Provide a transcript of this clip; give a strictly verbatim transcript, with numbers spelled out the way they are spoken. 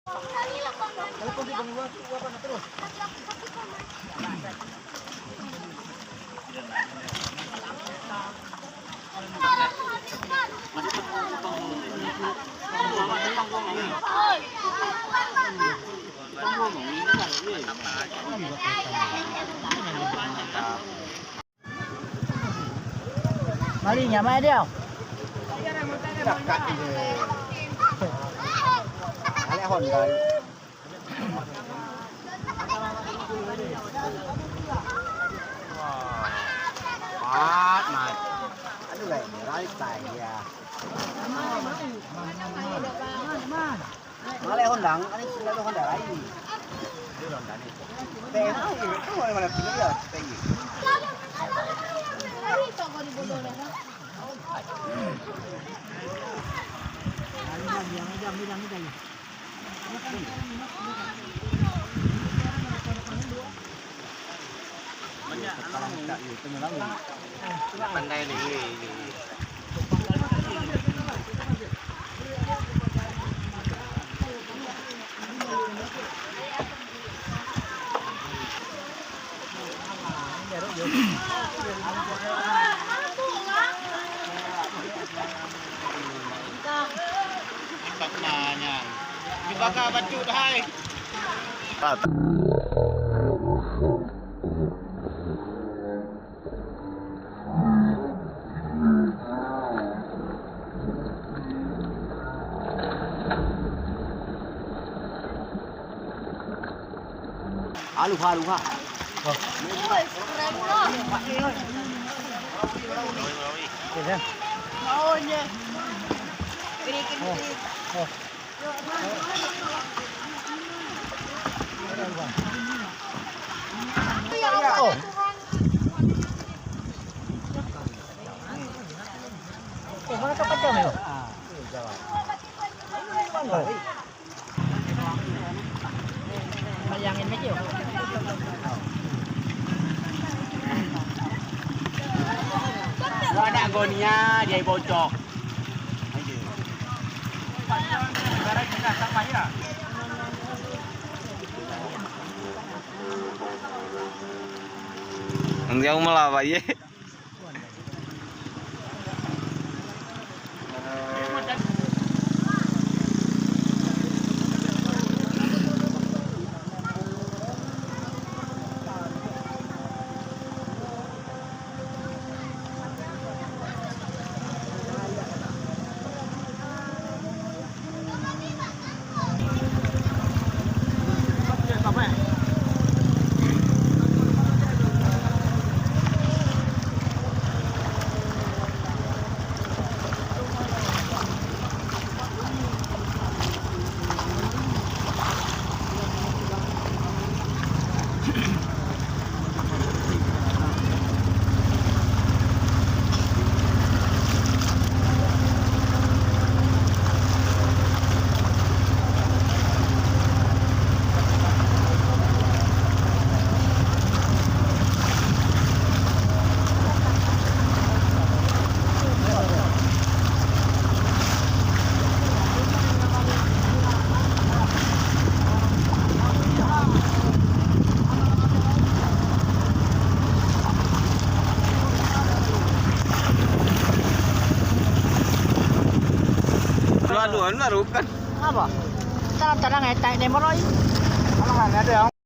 Mari, nyamai dia. Dekat je. Alek Honda. Mat, mat. Aduh, lain, lain saya. Malek Honda, ini selalu Honda lain. Ini Honda ni. Teh, itu mana-mana pilih ya, teh. Pandai ni. Empat na nyan. Dibakar bacut hai. Aluha, aluha. Oh. Oh, mana kapal jam tu? Wah, nak gonia dia bocok. Yang jauh malah, Pak, ye. Dua-dua baru kan. Apa? Tanang-tanang, eh, tak ada moroi. Kalau nggak ada.